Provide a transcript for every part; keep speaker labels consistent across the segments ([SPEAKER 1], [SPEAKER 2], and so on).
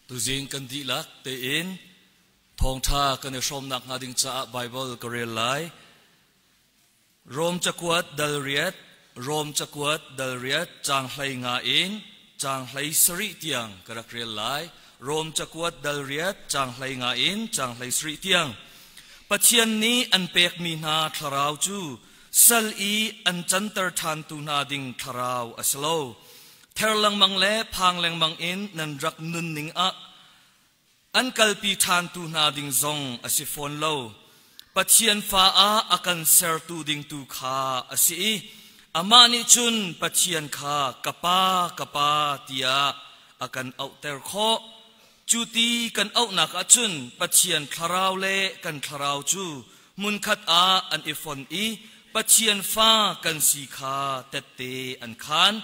[SPEAKER 1] Tuzing kan dihlak tein thawngṭha kan i hrawmnak hnga ding caah Baibal ka rel lai. Rom cakuat dal riat, Rom cakuat dal riat caang 15 in caang 17 tiang ka rak rel lai. Rom cakuat dal riat caang 15 in caang 17 tiang. Pathian nih an pekmi hna thlarau cu sal i an canter ṭhantu hna ding thlarau a si lo. Ther lengmang le phang lengmang in nan rak nunning ah an kalpi ṭhantu hna ding zong a si fawn lo. Pathian fa ah a kan sertu ding tu kha a si i amah nih cun Pathian kha ka Pa, ka Pa tiah a kan auhter khawh. Cu ti kan auhnak ahcun Pathian thlarau le kan thlarau cu hmunkhat ah an i fon i Pathian fa kan si kha tette an khaan.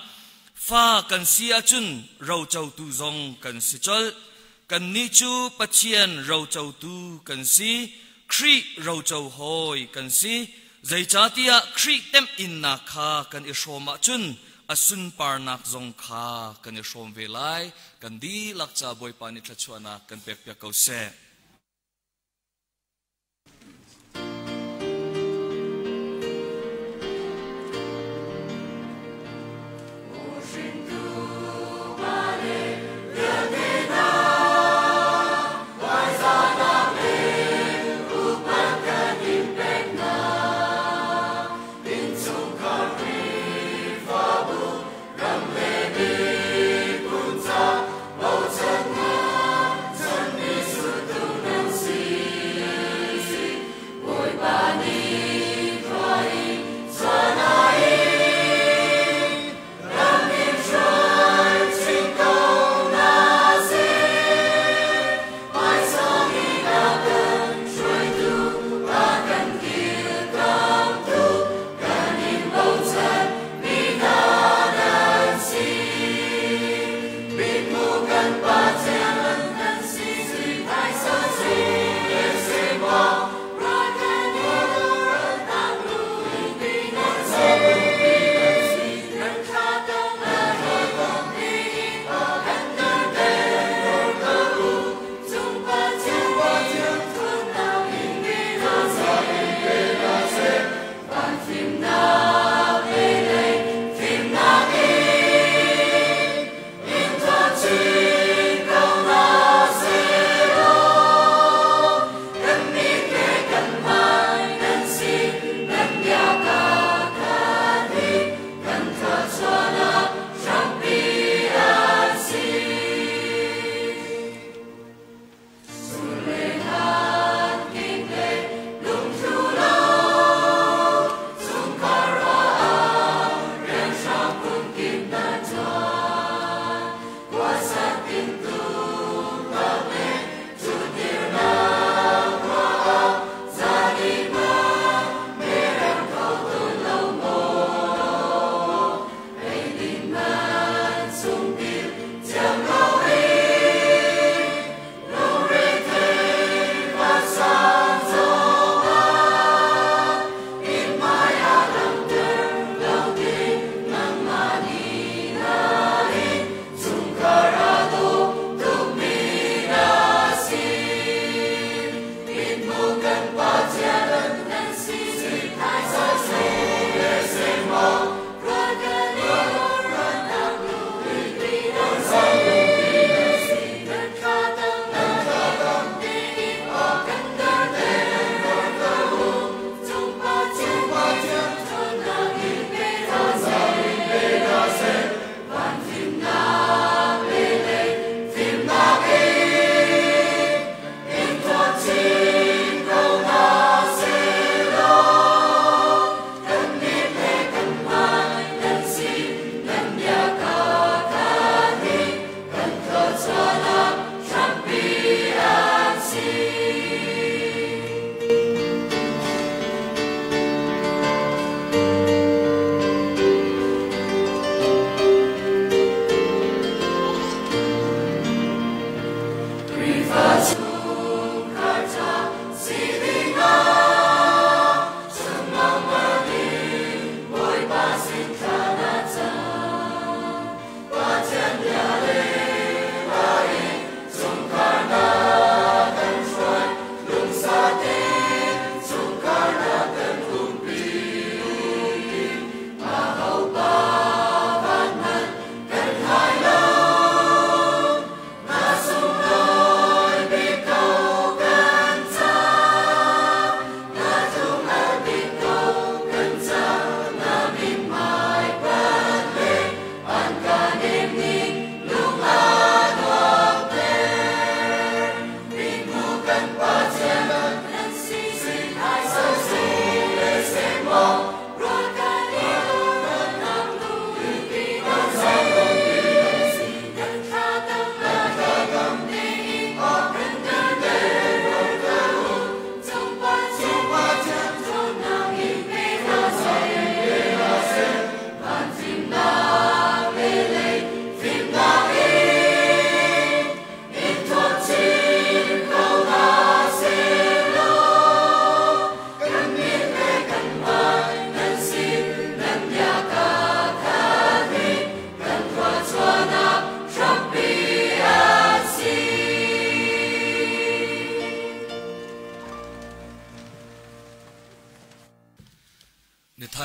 [SPEAKER 1] Fa kan si ahcun rocotu zong kan si colh. Kannih cu Pathian rocotu kan si, Khrih roco hawi kan si. Zeicahtiah Khrih temhinnak kha kan i hrawm ahcun a sunparnak zong kha kan i hrawm ve lai. Kan dihlak ca Bawipa nih thluachuahnak kan pekpiak ko seh.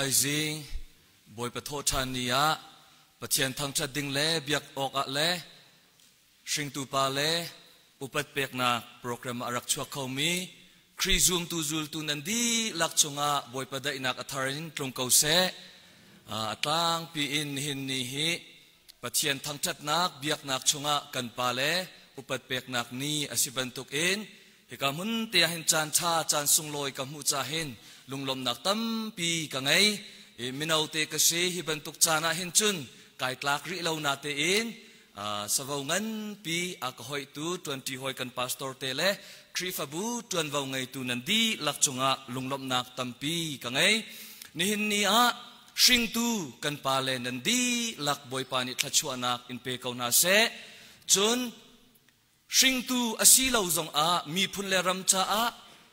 [SPEAKER 1] Nithaizing Bawipa thawhṭhan ni ah Pathian thangṭhat ding le biak awkah le hringtu pa le upat peknak program ah a rak chuak khomi Khrih zumtu zultu nan dihlak cungah Bawipa daihnak a thar in tlung ko seh. A tlangpi in nihin ni hi Pathian thangṭhatnak biaknak chungah kan pa le upat peknak ni a si bantukin hika hmun te ah hin caan ṭha caan sunglawi ka hmuh ca hin lunglawmhnak tampi ka ngei. Mino te ka si hi bantuk caan ah hin cun kai tlak rih lo na tein savo nganpi a ka hoihtu ṭuanṭi hawi kan pastor te le Khrihfabu ṭuanvo ngeitu nan dihlak cungah lunglawmhnak tampi ka ngei. Nihin ni ah hringtu kan pale nan dihlak Bawipa nih thluachuahnak in pe ko hna seh. Cun hringtu a si lo zongah miphun le ram caah,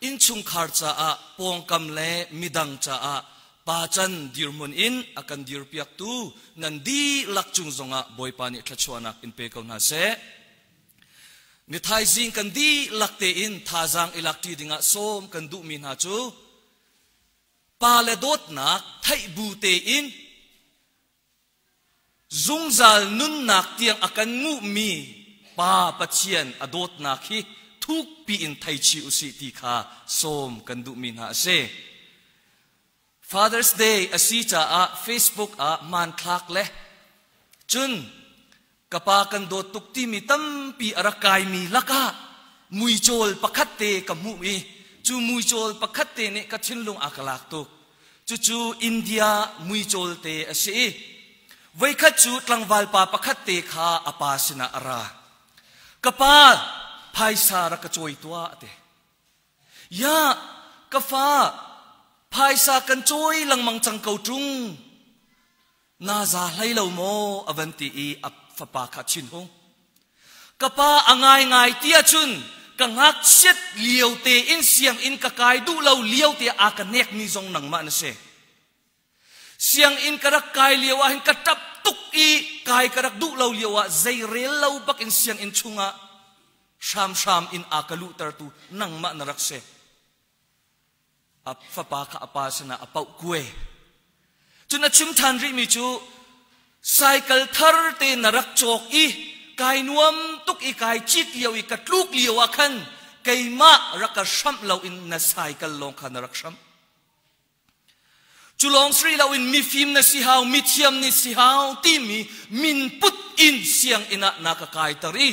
[SPEAKER 1] innchungkhar caah, pawngkam le midang caah pa can dirhmun in a kan dirpiaktu nan dihlak cung zongah Bawipa nih thluachuahnak in pe ko hna seh. Ni thaizing kan dihlak tein thazaang i lakṭi dingah sawm kan duhmi hna cu pa le dawtnak theih bu tein zungzal nunnak tiang a kan nguhmi Pa Pathian a dawtnak hi thukpi in thei chih usih ti kha sawm kan duhmi hna a si. Father's Day a si caah Facebook ah hmanthlak le cun ka pa kan dawt tuk timi tampi a rak kaimi lakah muicawl pakhat te ka hmuh i cu muicawl pakhat te nih ka thinlung a ka lak tuk. Cucu India muicawl te a si i voikhat cu tlangval pa pakhat te kha a pa sinah a ra. Ka pa, phaisa rak ka cawi tuah a ti. Ya, ka fa, phaisa kan cawi lengmang cang ko ṭung. Na za hlei lo maw a van ti i a fapa kha thinhung. Ka pa a ngaingai ti ahcun ka ngakchiat lio tein sianginn ka kai duh lo lio te a ka nekmi zong nangmah na si. Sianginn ka rak kai lio ah hin ka ṭap tuk i kai ka rak duh lo lio ah zei rel lo bak in sianginn chungah hramhram in a ka luhtertu nangmah na rak si. A fapa kha a pa sinah a pauh kuai. Cun a chim ṭhan rihmi cu cycle thar te na rak cawk i kai nuam tuk i kai cit lio i ka tluk lio ah khan keimah rak ka hramh loin na cycle lawng kha na rak hramh. Cu lawng si loin mifim na si hau, mithiam ni si hau timi min put in sianginn ah na ka kaiter i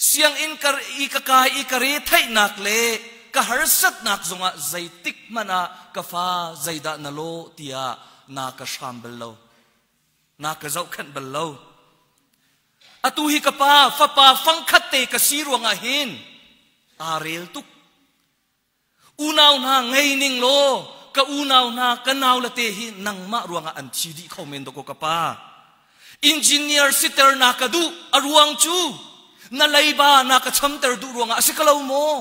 [SPEAKER 1] sianginn kar i ka kai i ka re theihnak le ka harsatnak zongah zeitik hmanh ah ka fa zeidah na lawh tiah na ka hram bal lo. Na ka zohkhenh bal lo. Atu hi ka pa fapa fangkhat te ka si ruangah hin aa rel tuk. Unau hna ngei ning law ka unau hna ka nau le te hi nangmah ruangah an thi dih kho men dawkaw ka pa. Engineer siter na ka duh a ruang cu na leiba na ka chamter duh ruangah a si ka lo maw?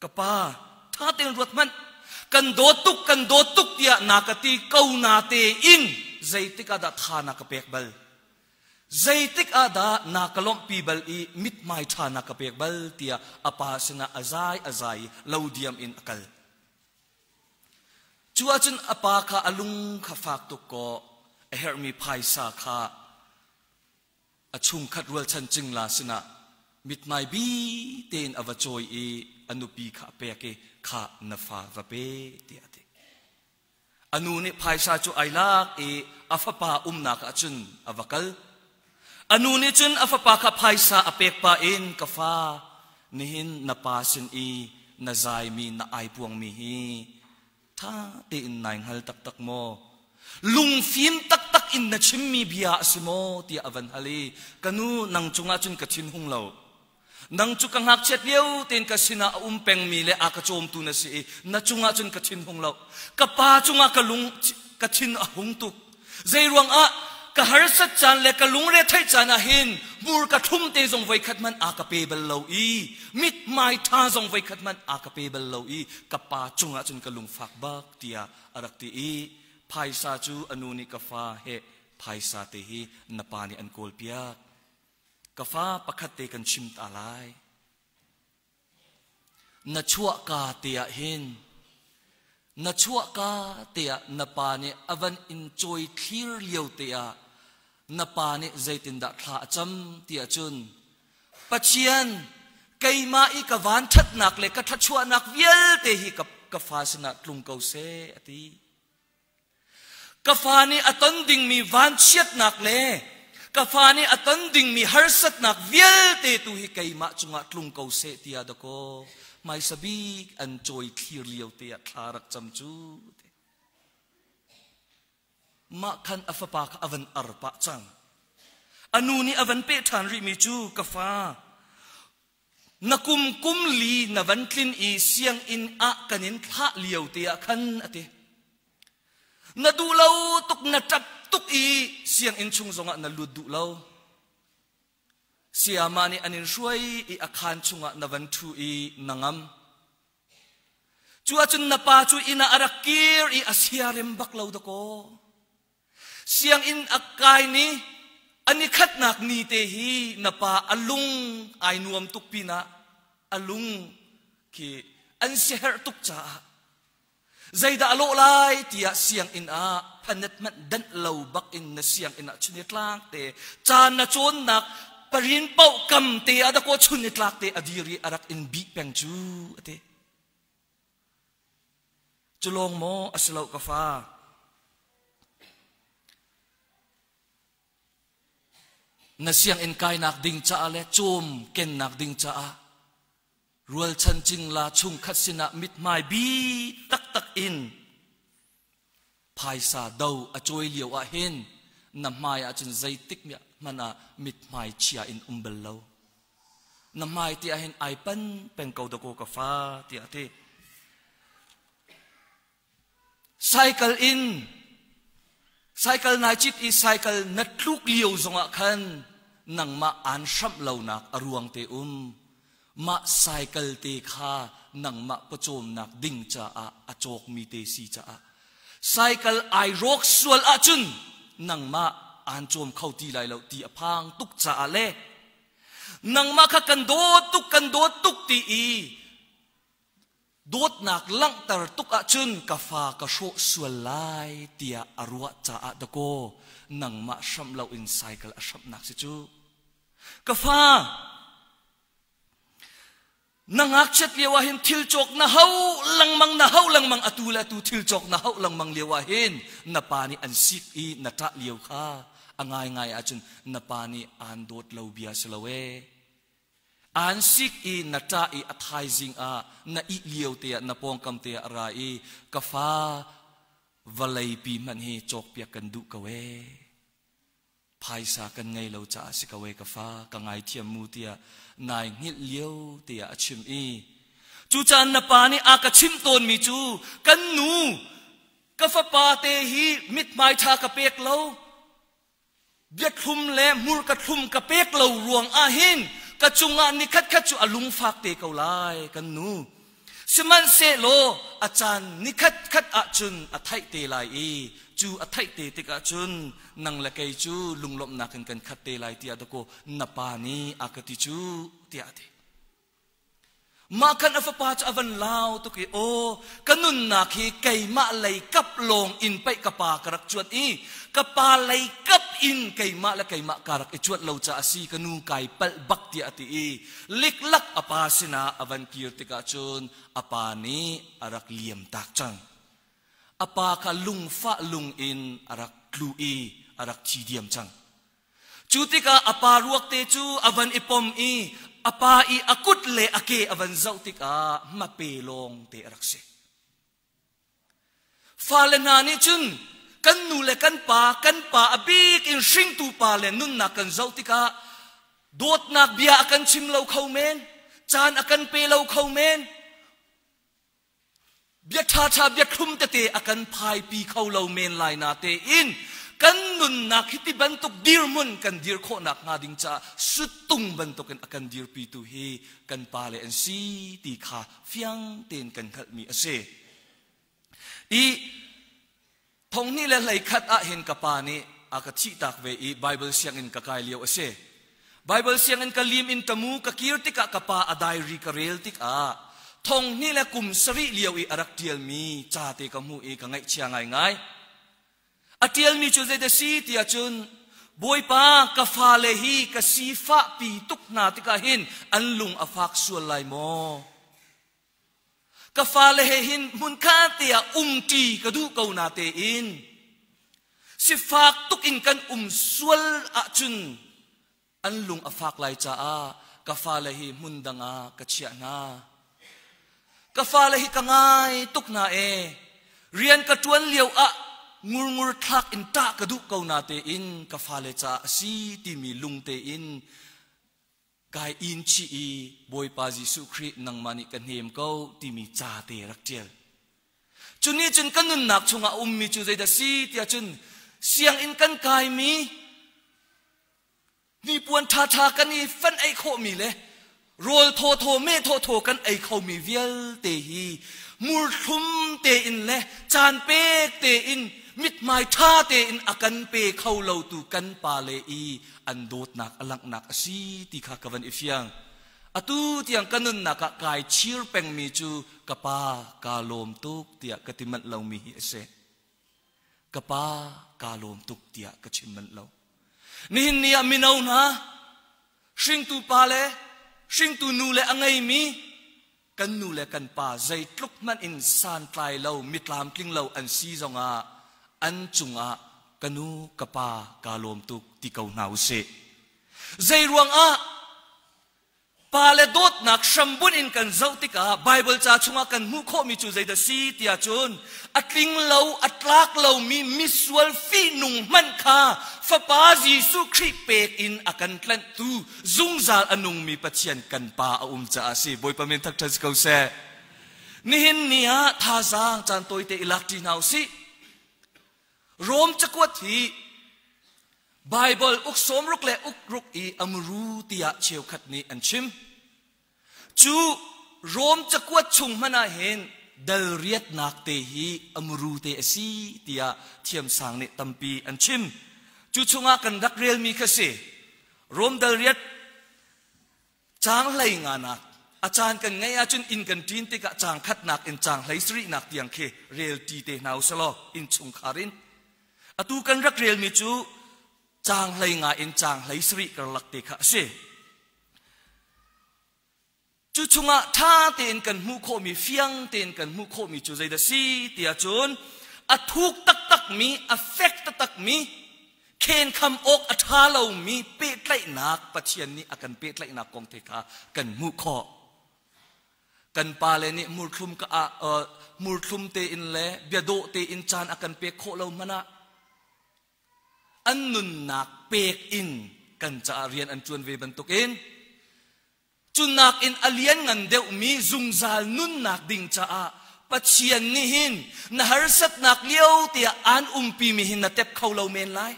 [SPEAKER 1] Ka pa tha tein ruat hmanh. Kan dawt tuk kan dawt tuk tiah na ka ti ko na te in zeitik ah dah tha na ka pek bal? Zeitik ah dah na ka lawmhpi bal i mithmai ṭha na ka pek bal tiah a pa sinah a zai a zai i lo diam in a kal. Cu ahcun a pa kha a lung kha fak tuk kaw a herhmi phaisa kha a chungkhat rualchan cingla sinah mithmai bi tein a va cawi i a nupi kha a pek i kha na fa va pe tiah a ti. A nu nih phaisa cu ai lak i a fapa umnak ah cun a va kal. A nu nih cun a fapa kha phaisa a pek pah in ka fa nihin na pa sin i na zaimi na aipuangmi hi ṭha tein nai hngal taktak maw? Lungfim taktak in na chimmi bia a si maw? tiah a van hal i ka nu nang cungah cun ka thin hung lo. Nang cu ka ngakchiat lio tein ka sinah a um pengmi le a ka cawmtu na si i na cungah cun ka thin hung lo. Ka pa cungah ka lung ka thin a hung tuk. Zei ruangah ka harsat caan le ka lungre theih caan ah hin hmur ka thlum te zong voikhat hmanh a ka pe bal lo i mithmai ṭha zong voikhat hmanh a ka pe bal lo i ka pa cungah cun ka lungfak bak tiah a rak ti i phaisa cu a nu nih ka fa he phaisa te hi na pa nih an kawlpiak. Ka fa pakhat te kan chim ta lai. Na chuahka te ah hin Na chuahka te ah na pa nih a van in cawi thlir lio te ah na pa nih zeitindah thla a cam ti ahcun Pathian keimah i ka van ṭhatnak le ka thluachuahnak vialte hi ka, ka fa sinah tlung ko seh a ti. Ka fa nih a ton dingmi vanchiatnak le ka fa nih a ton dingmi harsatnak vialte tu hi keimah cungah tlung ko seh tiah dakaw hmaisa bik an cawi thlir lio te ah thla rak cam cu. Mah khan a fapa kha a van ar pah cang. A nu nih a van peh ṭhan rihmi cu ka fa na kum kum li na van tlin i sianginn ah kan in thlah lio te ah khan a ti. Na duh lo tuk na ṭap tuk i sianginn chung zongah na lut duh lo. Sayama nih an in hruai i a khaan chungah na van ṭhu i na ngam. Cu ahcun na pa cu inn ah a rak kir i a siarem bak lo dakaw. Sianginn a kai ni an i khatnak ni te hi na pa a lung ai nuam tuk pinah a lung khi an siaherh tuk caah zeidah a lawh lai tiah sianginn ah phanet hmanh danh lo bak in na sianginn ah chun i tlak te caan na cawnnak parin paoh kam te ah dakaw chun i tlak te a dir i a rak in bih peng cu a ti. Cu lawng maw a si lo ka fa? Na sianginn kainak ding caah le cawm kennak ding caah rualchan cingla chungkhat sinah mithmai bi taktak in phaisa do a cawi lio ah hin na hmai ahcun zeitik hmanh ah mithmai chia in um bal lo. Na hmai ti ahhin ai pan peng ko dakaw ka fa tiah a ti. Cycle in cycle nai cit i cycle na tluk lio zongah khan nangmah aan hramh lonak a ruang te um. Mah cycle te kha nangmah pawcawmnak ding caah a cawkmi te si caah cycle ai rawk sual ahcun nangmah aan cawm kho ti lai lo ti a phang tuk caah le nangmah kha kan dawt tuk kan dawt tuk ti i dawtnak langhter tuk ahcun ka fa ka hrawh sual lai tiah a ruah caah dakaw nangmah hramh loin cycle a hramhnak si cu ka fa na ngakchiat lio ah hin thil cawk na hau lengmang na hau lengmang atu le atu thil cawk na hau lengmang lio ah hin na pa nih an sik i na ṭah lio kha a ngaingai ahcun na pa nih aan dawt lo bia si lo ee Aan sik i na ṭah i a thaizing ah na ih lio te ah na pawngkam te ah a ra i ka fa vawleipi hmanh hi cawkpiak kan duh ko ee. Phaisa kan ngei lo caah si ko ee ka fa ka ngaithiam mu tiah nai hngilh lio te ah a chim i cucaan na pa nih a ka chimh tawnmi cu kan nu ka fapa te hi mithmai ṭha ka pek lo biathlum le hmurka thlum ka pek lo ruang ah hin ka cungah ni khatkhat cu a lungfak te ko lai kan nu sihmanhsehlaw a caan ni khatkhat ahcun a theih te lai i cu a theih te tikah cun nang le kei cu lunglawmhnak in kan khat te lai tiah dakaw na pa nih a ka ti cu tiah a ti. Mah khan a fapa cu a van lau tuk i aw ka nunnak hi keimah lei kap lawng in paih ka pa ka rak cuanh i ka pa lei kap in keimah le keimah ka rak i cuanh lo caah a si ka nu kai palh bak tiah a ti i liklak a pa sinah a van kir tikah cun a pa nih a rak liam tak cang. A pa kha lungfah lung in a rak tlu i a rak thi diam cang. Cu tikah a pa ruak te cu a van i pom i a pa i a kut le a ke a van zoh tikah hmape lawng te a rak si. Fale hna nih cun kan nu le kan pa, kan pa a bik in hringtu pa le nunnak kan zoh tikah dawtnak bia a kan chim lo kho men, caan a kan pe lo kho men, Bia ṭhaṭha biathlum tete a kan phaipi kho lo men lai na tein kan nunnak hi ti bantuk dirhmun kan dir khawhnak hnga ding caah suttung bantukin a kan dirpitu hi kan pale an si ti kha fiang tein kan hngalhmi a si. I thonghnih le hleikhat ah hin ka pa nih a ka thihtak ve i Bible sianginn ka kai lio a si. Bible sianginn ka lim in tamu ka kir tikah ka pa a diary ka rel tikah Thong hnih le kum sarih lio i a rak ṭialmi ca te ka hmuh i ka ngaihchia ngaingai. A ṭialmi cu zeidah si tiah cun Bawipa ka fale hi ka sifahpi tuk hna tikah hin an lung a fak sual lai maw? Ka fale he hin hmunkhat te ah umṭi ka duh ko na tein sifak tuk in kan um sual ahcun an lung a fak lai caah ka fale hi hmun dang ah ka chiah hna. Ka fale hi ka ngai tuk hna e. Rian ka ṭuan lio ah ngurngur thlak in ṭah ka duh ko na tein ka fale caah a si timi lung tein kai in chih i Bawipa Jesuh Khrih nangmah nih ka hnem ko timi ca te rak ṭial. Cu nih cun ka nunnak chungah a ummi cu zeidah si tiah cun sianginn kan kaimi hnipuan ṭhaṭha kan i fanh ei khawhmi le rawl thawthaw meh thawthaw kan ei khomi vialte hi murthlum tein le caan pek tein mithmai ṭha tein a kan pe kho lotu kan pale i an dawtnak a langhnak a si ti kha ka van i fiang. Atu tiang ka nunnak ah kai chir pengmi cu ka pa kaa lawm tuk tiah ka ti manh lomi hi a si. Ka pa kaa lawm tuk tiah ka chim manh lo. Nihin ni ah mino hna hringtu pa le hringtu nu le a ngeimi kan nu le kan pa zeitluk hmanh in santlai lo mitlamtling lo an si zongah an cungah ka nu ka pa kaa lawm tuk ti ko hna usih. Zei ruangah pale dawtnak hrambunh in kan zoh tikah Baibal ca chungah kan hmuh khawhmi cu zeidah si tiah cun a tling lo a tlak lomi misual fihnung hmanh kha Fapa Jesuh Khrih pek in a kan tlanhtu zungzal a nungmi Pathian kan Pa a um caah a si. Bawipa min thangṭhat si ko seh. Nihin ni ah thazaang caan tawite i lak ṭi hna u sih. Rom cakuat hi Baibal uk sawmruk le uk ruk i a muru tiah cheukhat nih an chim. Cu Rom cakuat chung hmanh ah hin dal riatnak te hi a muru te a si tiah thiamsang nih tampi an chim. Cu chungah kan rak relmi kha si. Rom dal riat caang hlei nganak a caan kan ngeih ahcun inn kan ṭin tikah caang khatnak in caang hlei sarihnak tiang khi rel ṭi te hna usalaw inn chungkhar in atu kan rak relmi cu caang hlei nga in caang hlei sarih karlak te kha a si. Cu chungah ṭha tein kan hmuh khawhmi fiang tein kan hmuh khawhmi cu zeidah si tiah cun a thuk taktakmi a fek taktakmi khenkham awk a ṭha lomi pehtlaihnak Pathian nih a kan pehtlaihnak kong te kha kan hmuh khawh. Kan pale nih murthlum ka ah murthlum tein le biadawh tein caan a kan pek khawh lo hmanh ah an nunnak pek in kan caah rian an ṭuan ve bantukin Cu nakin a lianngan deuhmi zungzal nunnak ding caah Pathian nih hin na harsatnak lio tiah aan umpimi hin na tep kho lo men lai.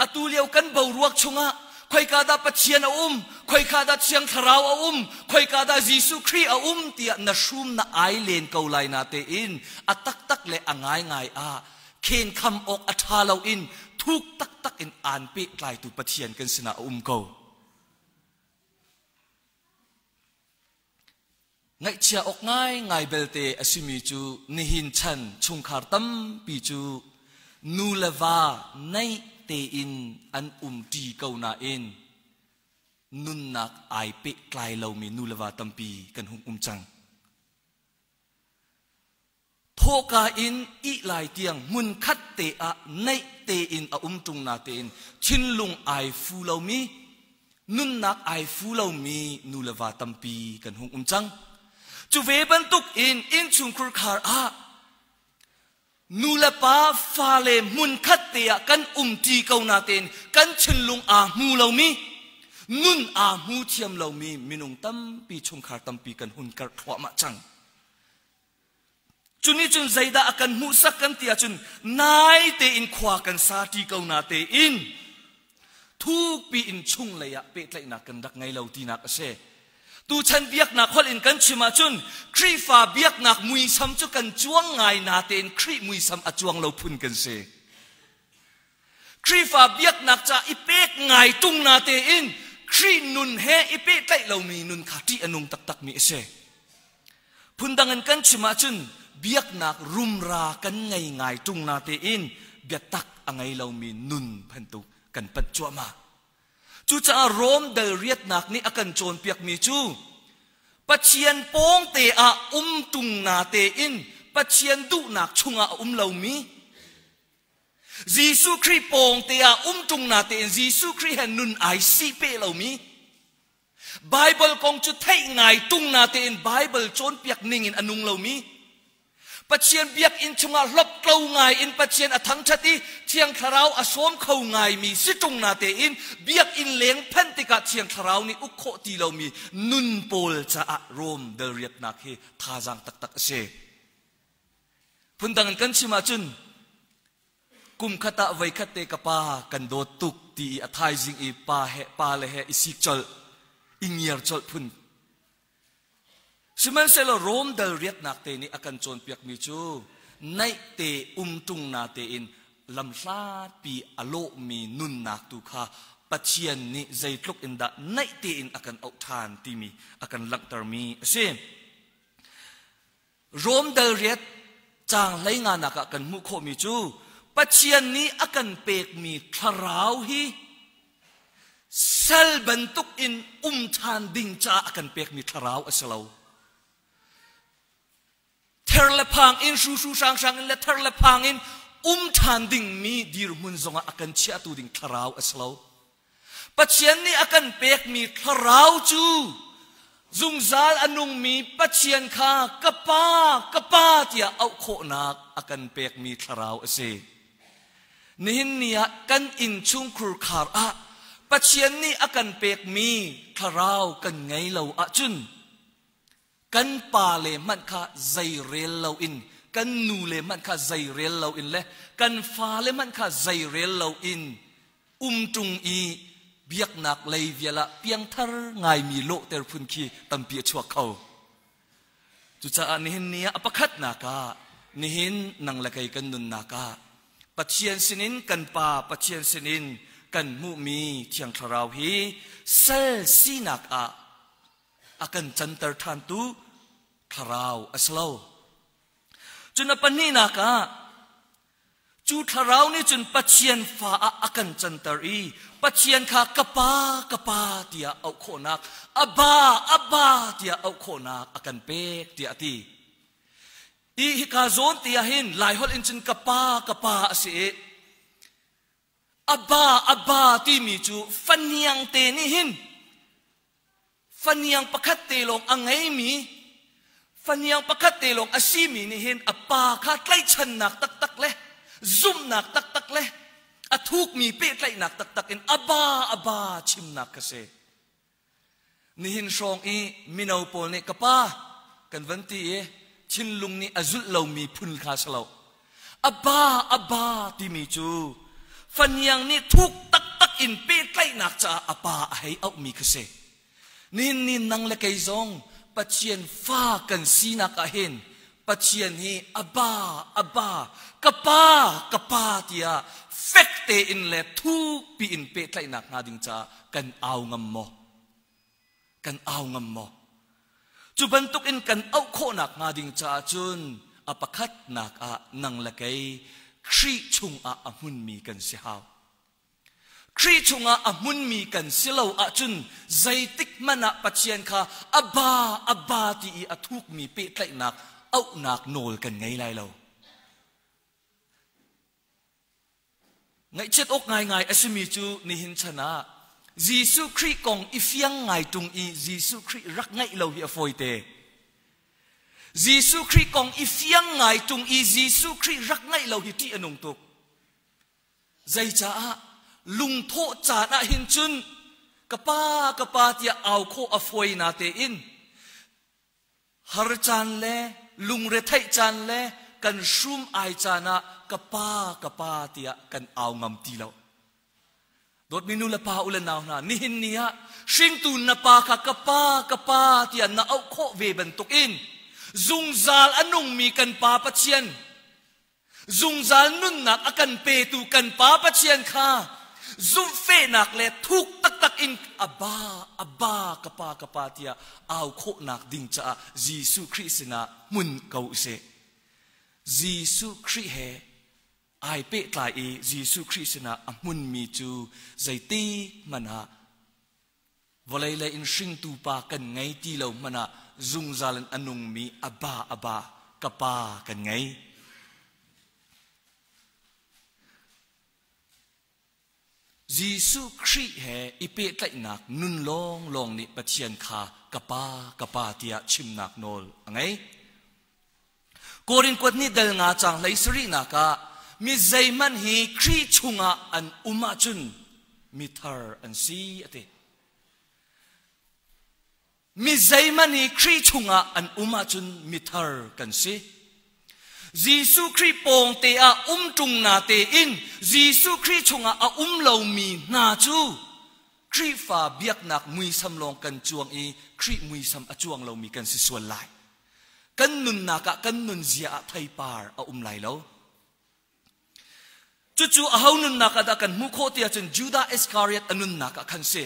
[SPEAKER 1] Atu lio kan boruak chungah khoika dah Pathian a um, khoika dah Thiang Thlarau a um, khoika dah Jesuh Khrih a um tiah na hrum na ai len ko lai na tein a taktak le a ngaingai ah khenkham awk a ṭha loin thuk taktak in aan pehtlaitu Pathian kan sinah a um ko. Ngaihchia awk ngaingai belte a simi cu nihin chan chungkhar tampi cu nu le va naih tein an umṭi ko nain nunnak ai pehtlai lomi nu le va tampi kan hung um cang. Thawhka in ih lai tiang hmunkhat te ah naih tein a um ṭung natein thinlung ai fu lomi, nunnak ai fu lomi nu le va tampi kan hung um cang. Cu ve bantuk in innchungkhur khar ah nu le pa fale hmunkhat te ah kan umṭi ko natein kan thinlung aa hmu lomi, nun aa hmu thiam lomi minung tampi chungkhar tampi kan hun karh thluahmah cang. Cu nih cun zeidah a kan hmuhsak kan ti ahcun nai tein khua kan sa ṭi ko na tein thukpi in chunglei ah pehtlaihnak kan rak ngei lo tinak a si. Tuchan biaknak holh in kan chim ahcun Khrihfa biaknak muisam cu kan cuang ngai na tein Khrih muisam a cuang lo phun kan si. Khrihfa biaknak ca i pek ngai ṭung na tein Khrih nun he i pehtlaih lomi nun kha ṭih a nung taktakmi a si. Phundang in kan chim ahcun biaknak rumra kan ngei ngai ṭung na tein biatak a ngei lomi nun bantuk kan panh cuahmah. Cucaah Rom dal riatnak nih a kan cawnpiakmi cu Pathian pawngte ah um ṭung na tein Pathian duhnak chungah a um lomi Jesuh Khrih pawngte ah um ṭung na tein Jesuh Khrih he nun ai si pe lomi Baibal kong cu theih ngai tung na tein Baibal cawnpiak ning in a nung lomi Pathian biakinn chungah hloptlo ngai in Pathian a thangṭhat i Thiang Thlarau a sawm kho ngaimi si ṭung na tein biakinn leng phanh tikah Thiang Thlarau nih uk khawh ti lomi nun pawl caah Rom dalriatnak hi thazaang taktak a si. Phundang in kan chim ahcun kum khat ah voikhat te ka pa kan dawt tuk ti i a thaizing i pa he pa le he i sik colh i ngiar colh phun sihmanhsehlaw Rom dal riatnak te nih a kan cawnpiakmi cu naih te um ṭung na tein lamhlatpi a lawhmi nunnak tu kha Pathian nih zeitluk in dah naih tein a kan auh ṭhan timi a kan langhtermi a si. Rom dal riat caang hleinganak ah kan hmuh khawhmi cu Pathian nih a kan pekmi thlarau hi sal bantuk in um ṭhan ding caah a kan pekmi thlarau a si lo. Ther le phang in hruhru hranghrang in le ther le phang in um ṭhan dingmi dirhmun zongah a kan chiahtu ding thlarau a si lo. Pathian nih a kan pekmi thlarau cu zungzal a nungmi Pathian kha ka Pa, ka Pa tiah auh khawhnak a kan pekmi thlarau a si. Nihin ni ah kan innchungkhur khar ah Pathian nih a kan pekmi thlarau kan ngei lo ahcun kan pa le hmanh kha zei rel loin kan nu le hmanh kha zei rel loin le kan fale hmanh kha zei rel loin um ṭung i biaknak lei vial ah piangthar ngaimi lawhter phun khi tampi a chuak kho. Cucaah nihin ni ah a pakhatnak ah nihin nang le kei kan nunnak ah Pathian sinin kan Pa Pathian sinin kan hmuhmi Thiang Thlarau hi sal sinak ah a kan canter ṭhantu thlarau a si lo. Cun a pahnihnak ah cu thlarau nih cun Pathian fa ah a kan canter i Pathian kha ka pa ka pa tiah auh khawhnak Abba Abba tiah auh khawhnak a kan pek tiah a ti. I hika zawn ti ah hin Laiholh in cun ka pa ka pa a si i Abba Abba timi cu faniang te nih hin Faniang pakhat te lawng a ngeimi, faniang pakhat te lawng a simi nih hin a pa kha tlaihchannak taktak le zumhnak taktak le a thukmi pehtlaihnak taktak in aba aba chimnak kha si. Nihin hrawng i mino pawl nih ka pa kan van ti i thinlung nih a zulh lomi phun kha si lo. Aba aba timi cu faniang nih thuk taktak in pehtlaihnak caah a pa a hei auhmi kha si. Nihin ni nang le kei zong Pathian fa kan sinak ah hin Pathian hi aba aba ka pa ka pa tiah fek tein le thukpi in pehtlaihnak hnga ding caah kan au ngam maw? Kan au ngam maw? Cu bantuk in kan auh khawhnak hnga ding caah cun a pakhatnak ah nang le kei Khrih chungah a hmunmi kan si hau. Khrih chungah a hmunmi kan si lo ahcun zeitik hmanh ah Pathian kha Abba, Abba ti i a thukmi pehtlaihnak auhnak nawl kan ngei lai lo. Ngaihchiat awk ngaingai a simi cu nihin chan ah Jesuh Khrih kong i fiang ngai ṭung i Jesuh Khrih rak ngaih lo hi a fawite. Jesuh Khrih kong i fiang ngai ṭung i Jesuh Khrih rak ngaih lo hi ṭih a nung tuk. Zeicaah lungthawh caan ah hin cun ka pa ka pa tiah au khawh a fawi na tein Har caan le lungretheih caan le kan hrum ai caan ah ka pa ka pa tiah kan au ngam ti lo. Dawtmi nu le pa u le nau hna, nihin ni ah hringtu na pa kha ka pa ka pa tiah na auh khawh ve bantukin zungzal a nungmi kan Pa Pathian zungzal nunnak a kan petu kan Pa Pathian kha zumhfehnak le thuk taktak taktak in Abba, Abba, ka pa, ka pa tiah au khawhnak ding caah Jesuh Khrih sinah hmun ko usih. Jesuh Khrih he ai pehtlai i Jesuh Khrih sinah a hmunmi cu zeitik hmanh ah vawlei lei in hringtu pa kan ngei ti lo hmanh ah zungzal in a nungmi Abba, Abba, ka pa kan ngei. Jesuh Khrih he i pehtlaihnak nun lawnglawng nih Pathian kha ka Pa, ka Pa tiah chimnak nawl a ngei. Korin kuat nih dal nga caang hlei sarihnak ah mi zeihmanh hi Khrih chungah an um ahcun mithar an si a ti. Mi zeihmanh hi Khrih chungah an um ahcun mithar kan si. Jesuh Khrih pawngte ah um ṭung na tein Jesuh Khrih chungah a um lomi hna cu Khrihfa biaknak muisam lawng kan cuang i Khrih muisam a cuang lomi kan si sual lai. Kan nunnak ah kan nunzia ah theipar a um lai lo. Cucu aho nunnak ah dah kan hmuh khawh ti ahcun Judah Iskariot a nunnak ah khan si.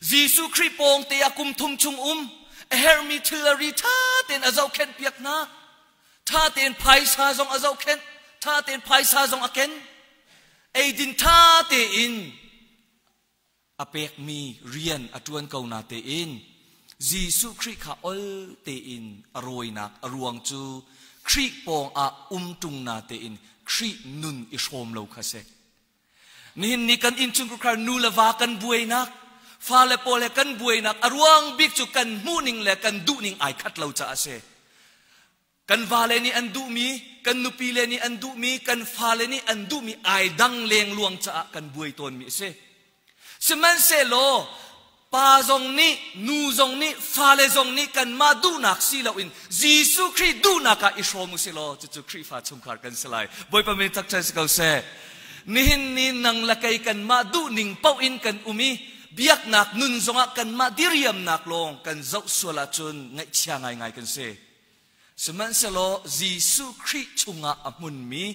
[SPEAKER 1] Jesuh Khrih pawng te ah kum thum chung um, a herhmi thilri ṭha tein a zohkhenh piak hna. Ṭha tein phaisa zong a zohkhenh, ṭha tein phaisa zong a ken. Eidin ṭha tein a pekmi rian a ṭuan ko na tein Jesuh Khrih kha ol tein a rawinak a ruang cu Khrih pawng ah um ṭung na tein Khrih nun i hrawm lo kha si. Nihin ni kan innchungkhar nu le va kan buainak, fale pawl he kan buainak a ruang bik cu kan hmuhning le kan duhning ai khat lo caah a si. Kan vale nih an duhmi, kan nupile nih an duhmi, kan fale nih an duhmi ai dang lengluang caah kan buai tawnmi a si. Sihmanhsehlaw pa zong nih, nu zong nih, fale zong nih kanmah duhnak si loin Jesuh Khrih duhnak ah i hrawm u sih law cucu Khrihfa chungkhar kan si lai. Bawipa min thangṭhat si ko seh. Nihin ni nang le kei kanmah duhning paoh in kan um i biaknak nun zongah kanmah diriamnak lawng kan zoh sual ahcun ngaihchia ngaingai kan si. Sihmanhsehlaw Jesuh Khrih chungah a hmunmi,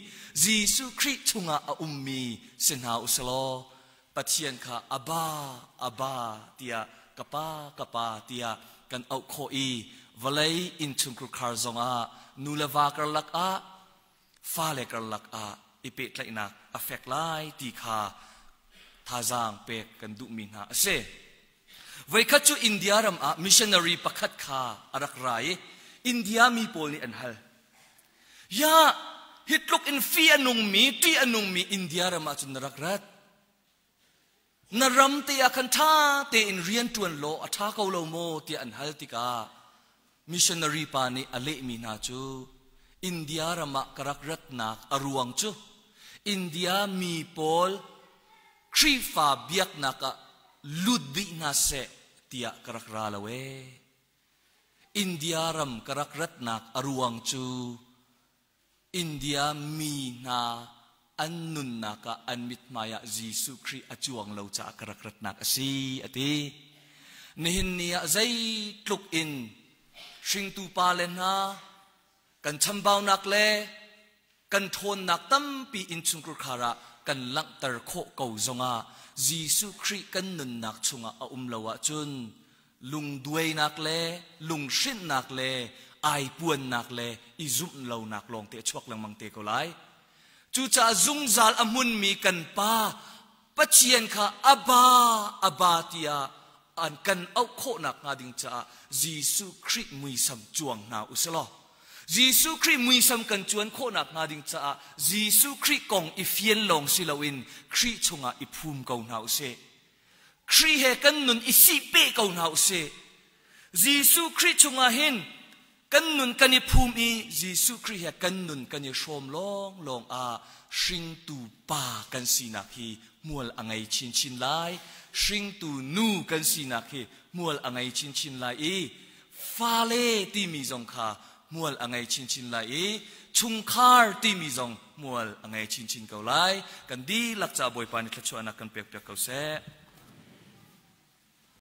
[SPEAKER 1] Jesuh Khrih chungah a ummi si hna u silaw Pathian kha Abba, Abba tiah ka pa, ka pa tiah kan auh khawh i vawlei innchungkhar zongah nu le va karlak ah fale karlak ah i pehtlaihnak a fek lai ti kha thazaang pek kan duhmi hna a si. Voikhat cu India ram ah missionary pakhat kha a rak ra i India mi pawl nih an hal. Ya, hi tluk in fi a nungmi, ṭih a nungmi India ram ah cun na rak rat. Na ram te ah khan ṭha tein rian ṭuan law a ṭha ko lo maw tiah an hal tikah missionary pa nih a lehmi hna cu India ram ah ka rak ratnak a ruang cu India mi pawl Khrihfa biaknak ah lut dih hna seh tiah ka rak ra lo ee. India ram ka rak ratnak a ruang cu India mi hna an nunnak ah an mithmai ah Jesuh Khrih a cuang lo caah ka rak ratnak a si a ti. Nihin ni ah zeitluk in hringtu pa le hna kan chambaunak le kan ṭhawnnak tampi innchungkhar ah kan langhter khawh ko zongah Jesuh Khrih kan nunnak chungah a um lo ahcun lungduainak le lunghrinhnak le aipuannak le i zumh lonak lawngte a chuak lengmang te ko lai. Cucaah zungzal a hmunmi kan Pa Pathian kha Abba, Abba tiah an kan auh khawhnak hnga ding caah Jesuh Khrih muisam cuang hna u sih law Jesuh Khrih muisam kan cuan khawhnak hnga ding caah Jesuh Khrih kong i fian lawng si loin Khrih chungah i phum ko hna u sih. Khrih he kan nun i sihpeh ko hna u sih. Jesuh Khrih chungah hin kan nun kan i phum i Jesuh Khrih he kan nun kan i hrawm lawnglawng ah hringtu pa kan sinak hi hmual a ngei chinchin lai. Hringtu nu kan sinak hi hmual a ngei chinchin lai i fale timi zong kha hmual a ngei chinchin lai i chungkhar timi zong hmual a ngei chinchin ko lai. Kan dihlak ca Bawipa nih thluachuahnak kan pekpiak ko seh.